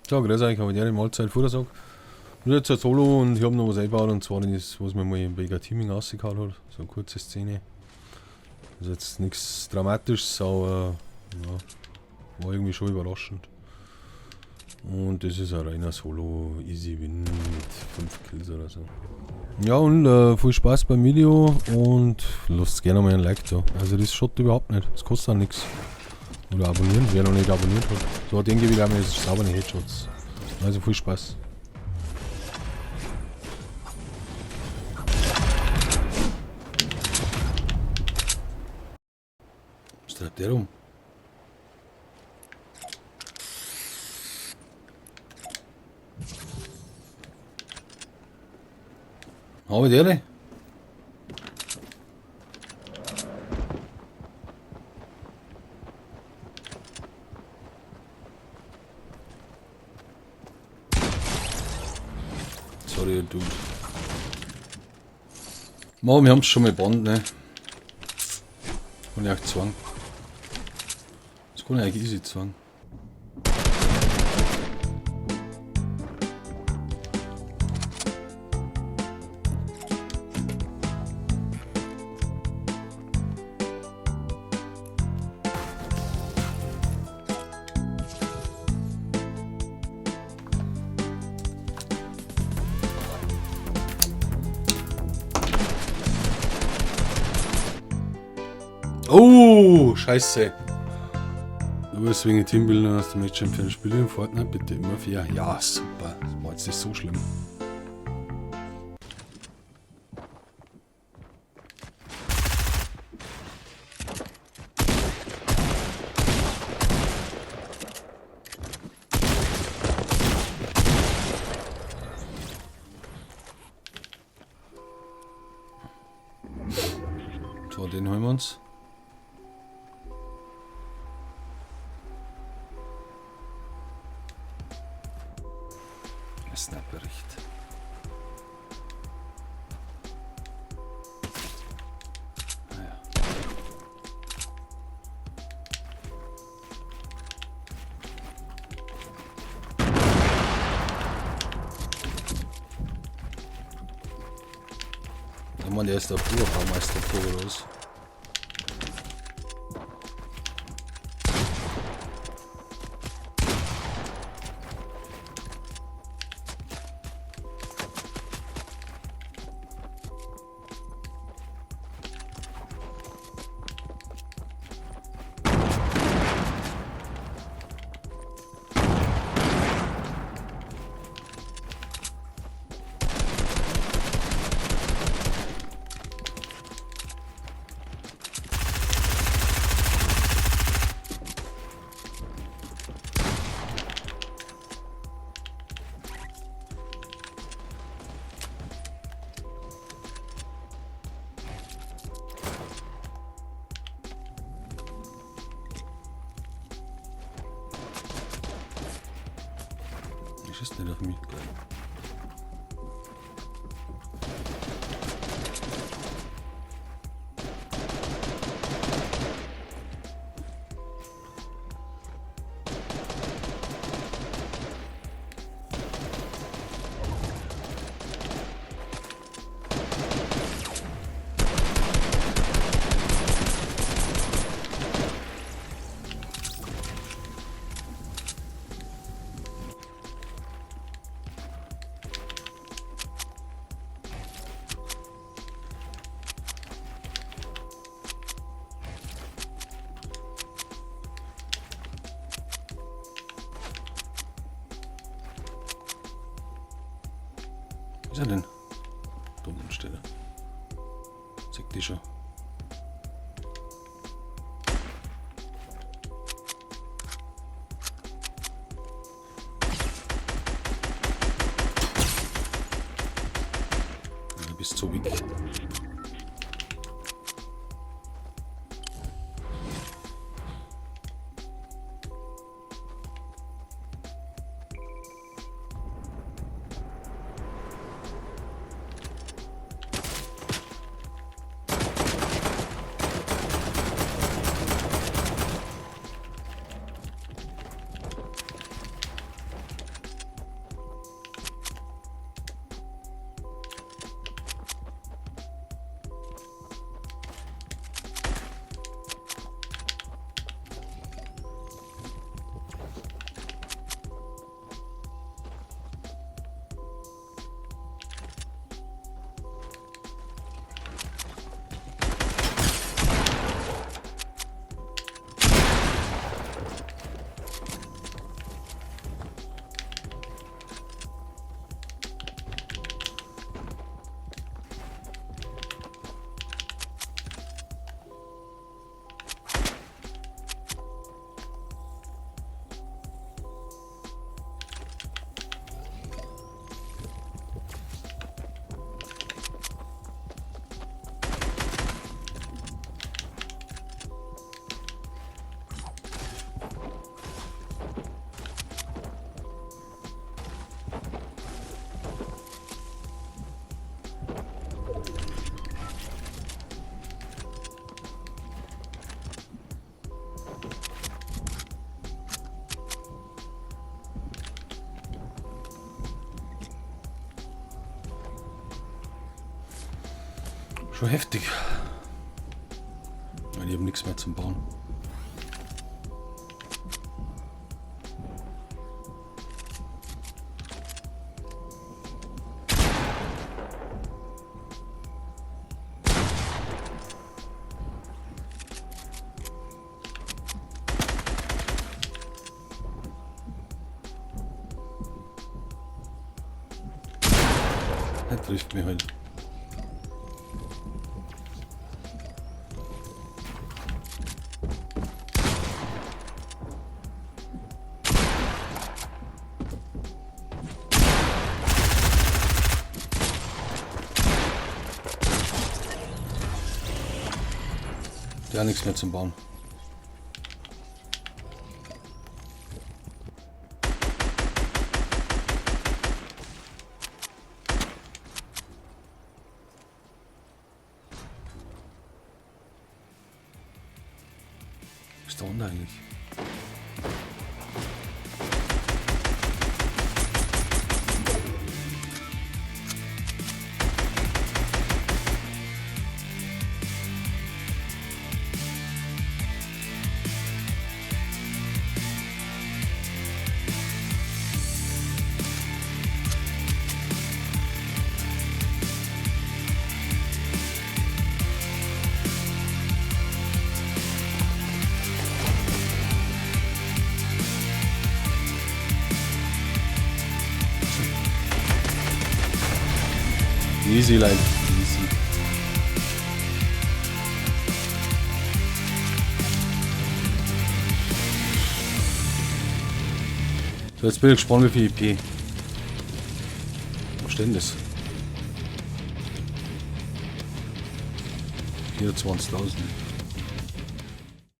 So, grüß euch, habe ich Mahlzeit Fuhrsack. Und jetzt ein Solo und ich habe noch was eingebaut und zwar das, was mir mal bei Teaming rausgehauen hat. So eine kurze Szene. Also jetzt nichts Dramatisches, aber ja, war irgendwie schon überraschend. Und das ist ein reiner Solo Easy Win mit 5 Kills oder so. Ja, und viel Spaß beim Video und lasst gerne mal ein Like da. Also das schaut überhaupt nicht, das kostet auch nichts. Oder abonnieren, wer noch nicht abonniert hat. So, den gebe ich auch mal saubere Headshots. Also viel Spaß. Was treibt der rum? Habe die Ehre. Sorry, Dude. Mann, wir haben's schon mal gebannt, ne? Kann ich auch zwang. Das kann ich eigentlich easy zwang. Oh, scheiße. Du bist wegen Teambuilding aus dem Match Champion Spiele in Fortnite, bitte immer fair. Ja, super. Das war jetzt nicht so schlimm. So, den holen wir uns. Sniper-Bericht. Naja. Der Mann, der ist der Oberbaumeister oder was? Schießt nicht auf mich. Geil. Wo ist er denn? Da unten steht er. Seht die schon. Du bist so weak. Schon heftig. Weil ich habe nichts mehr zum Bauen. Er trifft mich halt. Ja, nichts mehr zum Bauen. Ist da unten eigentlich? Easy, like easy. So, jetzt bin ich gespannt, wie viel EP. Wo steht denn das? 24.000.